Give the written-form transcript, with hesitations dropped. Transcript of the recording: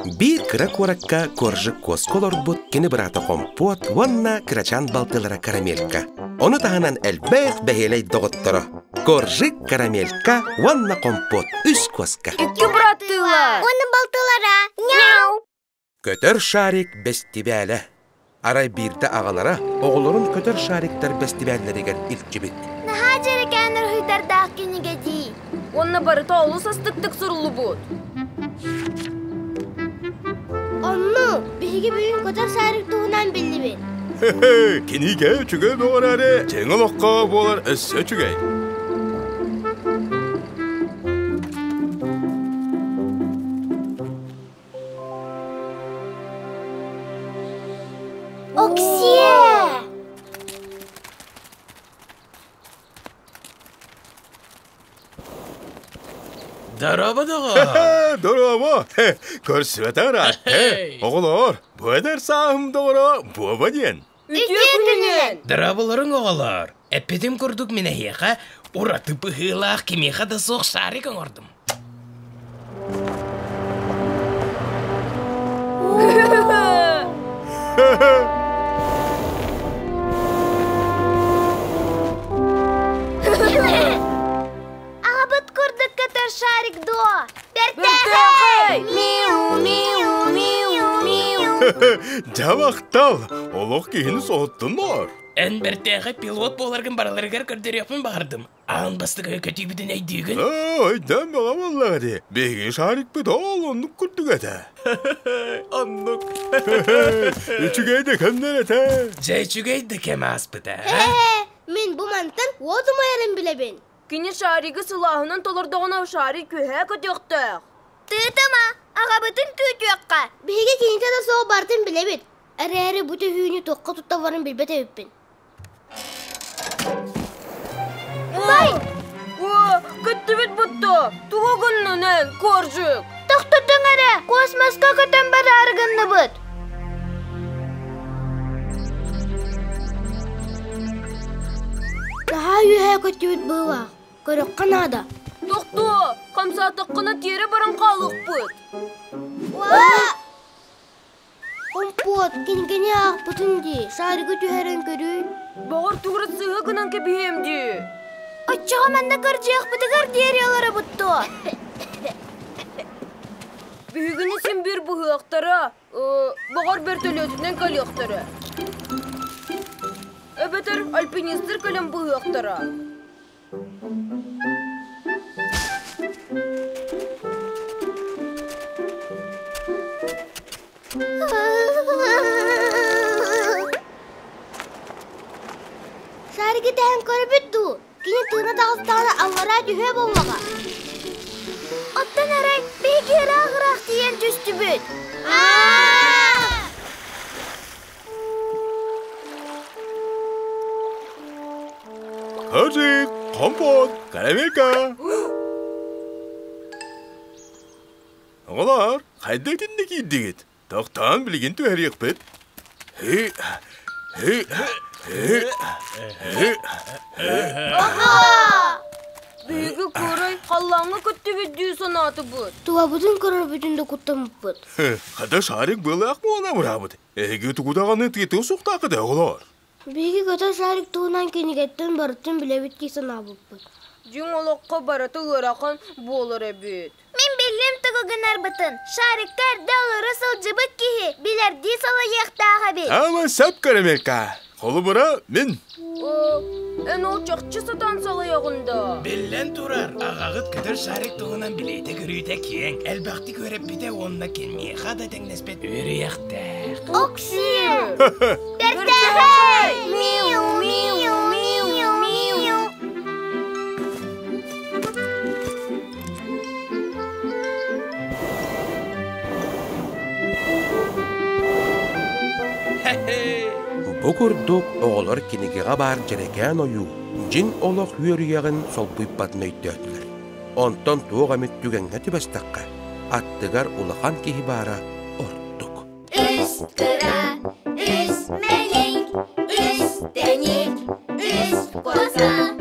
Биир кыра куоракка Коржик куоска олорбут кини быраата Хомпуот уонна кырачаан балтылара Карамелька. Ону таһынан элбэх бэһиэлэй доҕотторо Коржик, Карамелька уонна Хомпуот үс куоска. Икки быраттыылар. Уонна балтылара. Няу! Көтөр шарик бэстибээлэ. Арай биирдэ аҕалара оҕолорун көтөр шариктар бэстибээллэригэр илдьибит. Наһаа дьэрэкээн уруһуйдардаах кинигэ дии. Уонна барыта олус астыктык суруллубут. Онну биһиги бүгүн көтөр шарик туһунан биллибит. Кинигэ үчүгэй буолар дьиҥ олоххо буолар өссө үчүгэй. Оксиэ! Дорообо, доҕоор! Дорообо! Көрсүбэтэ ыраатта. Оҕолоор, бу эдэр сааһым доҕоро Буоба диэн. Үтүө күнүнэн! Дорооболоруҥ, оҕолоор! Эппитим курдук мин эһиэхэ ураты быһыылаах кимиэхэ да суох шарик оҥордум. Аҕабыт курдук көтөр шарик дуо? Бэртээхэй! Миу, миу, миу, миу. Дьэ махтал! Олох киһини соһуттуннар. Эн бэртээхэй пилот буоларгын барыларыгар көрдөрүөхпүн баҕардым. Аан бастакы көтүүбүтүн өйдүүгүн? Өйдөөн бөҕө буоллаҕа дии. Биһиги шарикпыт ол оннук курдук этэ. Оннук. Үчүгэй да кэмнэр этэ. Дьэ үчүгэй да кэм ааспыта. Мин бу мантан уот умайарын билэбин. Кини шаригы сылааһынан толордоҕуна шарик үөһээ көтүөхтээх. Тыытыма, аҕабытын күүтүөххэ. Биһиги кинитэ да суох барытын билэбит. Эрээри бу төһүүнү туохха тутталларын билбэт эбиппин. Бай! О, көттүбүт бутту! Тугу гыннын эн, Коржик? Тохтотуҥ эрэ, космоска көтөн бараары гынныбыт. Наһаа үөһээ көттүбүт быһыылаах. Көрүөххэ наада. Тохтоо, хамсаатаххына тиэрэ баран хаалыахпыт. Компот, кинигэни аахпытын дии, шаригы түһэрэн көрүй. Баҕар тугу сыыһа гынан кэбиһиэм дии. Оччоҕо манна кырдьыахпытыгар диэри олоробут дуо? Биһигини син биир быһыахтара, баҕар бөртөлүөтүнэн кэлиэхтэрэ. Эбэтэр альпинистар кэлэн быһыахтара. Шаригы тэһэн көрөбүт дуу? Кини тыына таҕыстаҕына аллараа түһүө буоллаҕа. Оттон арай биһиги ыраах-ыраах тиийэн түстүбүт. Хажик, компот, карамелька. Оҕолор, хайда итиннэ киирдигит? Тохтоон билигин түһэриэхпит. Хы, хы, хы, хы, Биһиги курай халлааҥҥа көттүбүт дии санаатыбыт. Тулабытын көрөрбүтүн да куттаммыппыт. Хата шарик быылаах буолан абыраабыт. Эһиги тугу даҕаны тыытыа суохтааххыт оҕолор. Биһиги көтөр шарик туһунан кинигэттэн барытын билэбит дии санаабыппыт. Дьиҥ олоххо барыта ыарахан буолар эбит. Мин биллим тугу гынарбытын. Шарикка эрдэ олоро сылдьыбыт киһи билэрдии салайыахтаах эбит. Ама сөп карамелька. Холобура мин. Эн ол чахчы сатаан салайаҕын да? Биллэн турар, аҕаҕыт көтөр шарик туһунан билиитэ-көрүүтэ киэҥ, элбэхтик үөрэппитэ уонна кимиэхэ да тэҥнэспэт үөрүйэхтээх. Оксиэ! Бэртээхэй! Миу, миу, миу, миу! Бу курдук оҕолор кинигэҕэ баар дьэрэкээн ойуу дьиҥ олох үөрүйэҕин солбуйбатын өйдөөтүлэр. Онтон туох эмит түгэҥҥэ түбэстэххэ, аттыгар улахан киһи баара ордук. Үс кыра, үс мэлик, үс тэник, үс коза.